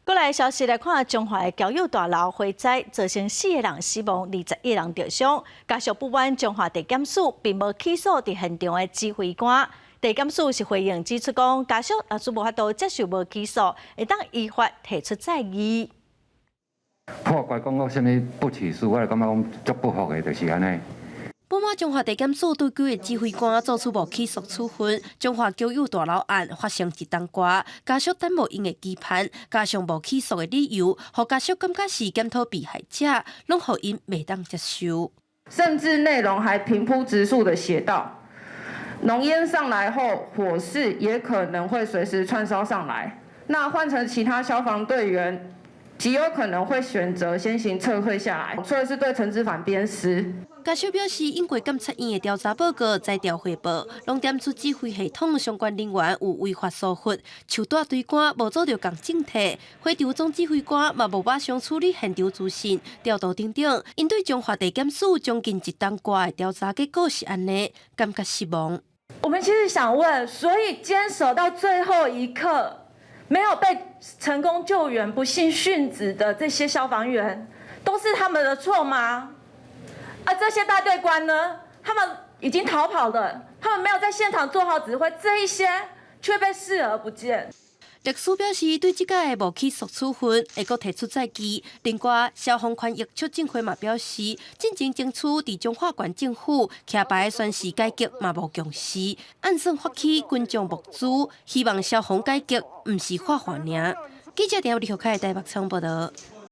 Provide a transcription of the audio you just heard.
過來消息來看，彰化的交友大樓火災造成四個人死亡，21個人著傷。家屬不滿彰化地檢署並無起訴佇現場的指揮官，地檢署是回應指出講，家屬若是無法度接受無起訴，會當依法提出再議。破關講講啥物不起訴，我就感覺講足不服的，就是按呢。不滿彰化地檢署對幾個指揮官做出無起訴處分，彰化交友大樓案發生一冬外，家屬等無𪜶的期盼，加上無起訴的理由，予家屬感覺是檢討被害者，攏予𪜶袂當接受。甚至內容還平鋪直敘的寫道：濃煙上來後，火勢也可能會隨時竄燒上來。那換成其他消防隊員，極有可能會選擇先行撤退下來，所以是對陳之藩鞭屍。家屬表示，經過監察院的調查報告、災調匯報，攏點出指揮系統相關人員有違法疏忽，樹大隊官無做著仝政策，火場總指揮官嘛無馬上處理現場資訊調度等等，𪜶對彰化地檢署將近一冬外的調查結果是按呢，感覺失望。我們其實想問，所以堅守到最後一刻，沒有被成功救援、不幸殉職的這些消防員，都是他們的錯嗎？而這些大隊官呢？他們已經逃跑了，他們沒有在現場做好指揮，這一些卻被視而不見。律師表示，對這個無起訴處分，會閣提出再議。另外，消防權益促進會嘛表示，進前爭取佇彰化縣政府徛牌宣誓改革嘛無共識，按算發起群眾募資，希望消防改革毋是喊喊爾。記者陳立學凱台北場報道。